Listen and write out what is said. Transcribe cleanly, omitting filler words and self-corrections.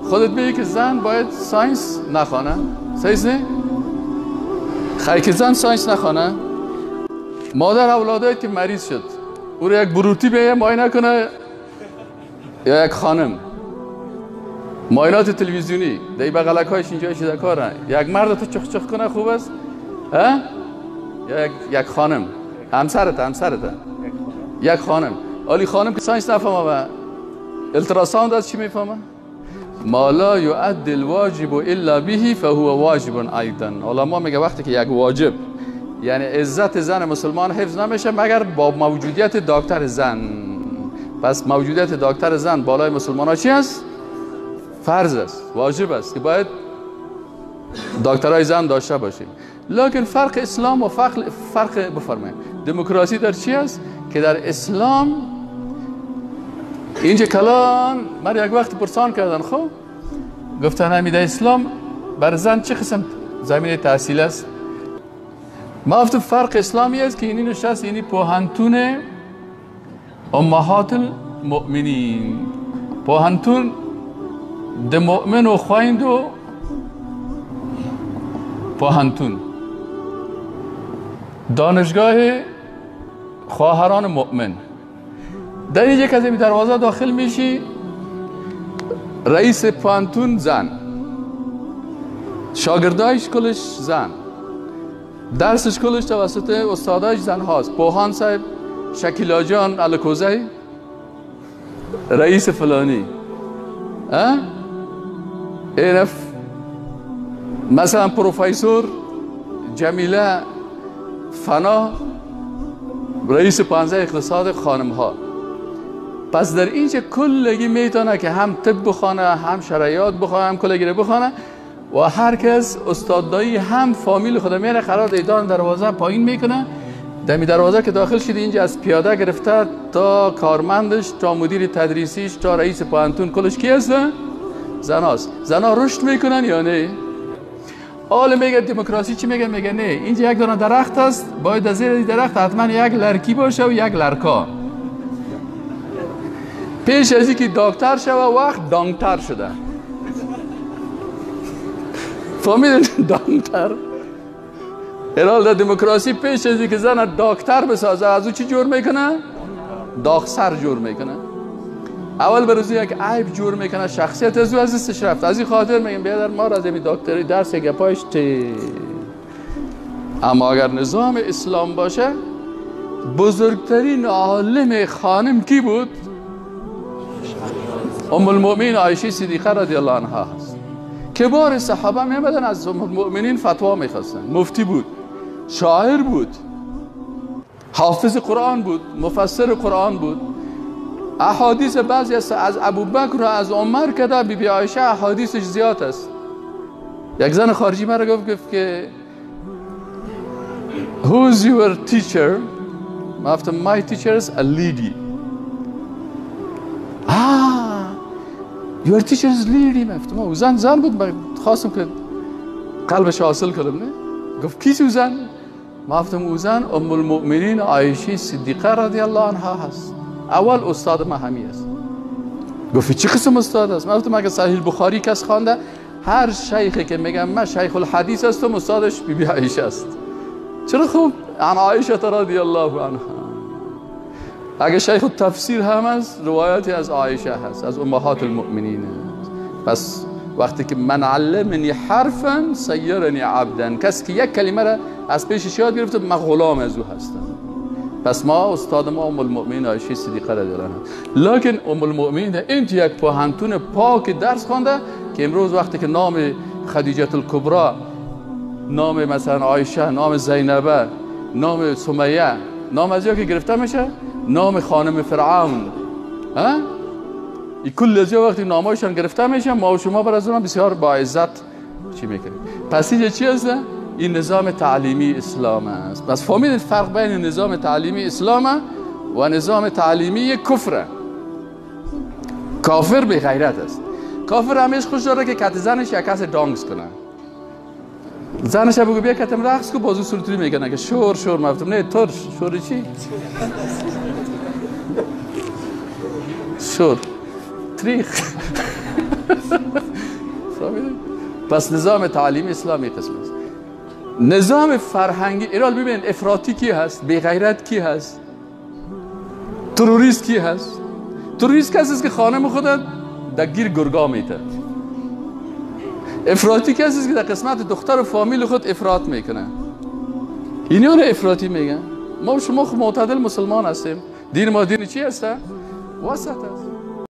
خودت میگی که زن باید science نخوانه، صحیح نه؟ خیلی که زن science نخوانه، مادر اولادایی که مریض شد او رو یک بروتی بیه معاینه کنه یا یک خانم معاینات تلویزیونی دی بغلک هایش اینجا شده کاره، یک مرد تو چخ چخ کنه خوب است ها؟ یا یک خانم همسرت یک خانم. آلی خانم که science نفهمه و ultrasound از چی میفهمه؟ ما لا یؤدی الواجب الا به فهو واجب ایضا. علما میگه وقتی که یک واجب یعنی عزت زن مسلمان حفظ نمیشه مگر با موجودیت دکتر زن. پس موجودیت دکتر زن بالای مسلمان ها چی است؟ فرض است، واجب است که باید دکترای زن داشته باشیم. لکن فرق اسلام و فرق بفرمایید دموکراسی در چی است؟ که در اسلام اینجا کلان من یک وقت پرسان کردن، خب گفتن همین در اسلام بر زن چه قسم زمینه تحصیل است؟ ما گفتم فرق اسلامی است که اینی نشست، اینی پوهنتون امهات المؤمنین، پوهنتون د مؤمن و خویند و پوهنتون، دانشگاه خواهران مؤمن. در اینجا که از این دروازه داخل میشی، رئیس پوهنتون زن، شاگردایش کلش زن، درسش کلش توسط استادایش زن هاست. پوهان صاحب، شکیلا جان الکوزی، رئیس فلانی، اینف مثلا پروفسور جمیله فنا، رئیس پانزه اقتصاد خانم ها. پس در اینجا کلگی میتونه که هم طب بخوانه، هم شرعیات بخوانه، هم کلگی رو بخوانه و هر کس استاددایی هم فامیل خود میره قرار دیدان دروازه پایین میکنه. دمی دروازه که داخل شده اینجا از پیاده گرفته تا کارمندش، تا مدیر تدریسیش، تا رئیس پوهنتون، کلش کی هست؟ زناست. زنا رشد میکنن یا نه؟ حالا میگه دموکراسی چی میگه؟ میگه نه، اینجا یک دانه درخت است، باید از زیر درخت حتما یک لرکی باشه و یک لرکا. پیش از اینکه دکتر شوه وقت دانگتر شده. فهمیدین؟ دانگتر. ارال در دموکراسی پیش از اینکه زن دکتر بسازه از او چی جور میکنه؟ داغسر جور میکنه. اول بر یک عیب جور میکنه، شخصیت از او از دستش رفت. از این خاطر میگم بیادر ما را از این دکتری درس گپایش تی. اما اگر نظام اسلام باشه، بزرگترین عالم خانم کی بود؟ ام المؤمنین عایشه صدیقه رضی الله عنها هست. کبار صحابه میامدن از ام المؤمنین فتوا میخواستن. مفتی بود، شاعر بود، حافظ قرآن بود، مفسر قرآن بود. احادیث بعضی از ابوبکر و از عمر کده بی بی عایشه احادیثش زیاد است. یک زن خارجی مرا گفت که Who's your teacher? گفتم my teacher is a lady. Your teacher is lady. گفتم او زن بود، خواستم که قلبش حاصل کنم. نه؟ گفت کی او زن؟ گفتم او زن ام المؤمنین عایشه صدیقه رضی الله عنها هست. اول استاد ما همی است. گفت چه قسم استاد است؟ من گفتم اگه صحیح بخاری کس خوانده، هر شیخی که میگم من شیخ الحدیث هستم استادش بی بی عایشه است. چرا؟ خوب عن عایشه رضی الله عنها. اگه شیخ التفسیر هم است، روایاتی از عایشه هست، از امهات المؤمنین است. پس وقتی که من علمنی حرفا سیرنی عبدا، کسی که یک کلمه را از پیشش یاد گرفته من غلام از او هستم. پس ما استاد ما ام المؤمنین عایشه صدیقه رضی الله عنها. لکن ام المؤمنین این یک پوهنتون پاک درس خوانده که امروز وقتی که نام خدیجه الکبرا، نام مثلا عایشه، نام زینبه، نام سمیه، نام از که گرفته میشه، نام خانم فرعون، ها، این کل از وقتی نامایشان گرفته میشه، ما و شما بر از اونها بسیار با عزت چی میکنیم. پس اینجا چی هست؟ این نظام تعلیمی اسلام است. پس فهمیدید فرق بین نظام تعلیمی اسلام و نظام تعلیمی کفر. کافر به غیرت است. کافر همیش خوش داره که کت زنش یا کس دانگس کنه. زنش بگو بیا کتم رقص کو، بازو سرطوری میکنه که شور شور. مفتم نه تر شور چی؟ شور تریخ. پس نظام تعلیمی اسلامی قسم است. نظام فرهنگی ایران ببینید، افراطی کی هست؟ بی غیرت کی هست؟ تروریست کی هست؟ تروریست کسی است که خانم خود در گیر گرگا میته. افراطی کسی است که در قسمت دختر و فامیل خود افراط میکنه. اینا رو افراطی میگن. ما و شما خب معتدل مسلمان هستیم. دین ما دین چی هست؟ وسط است.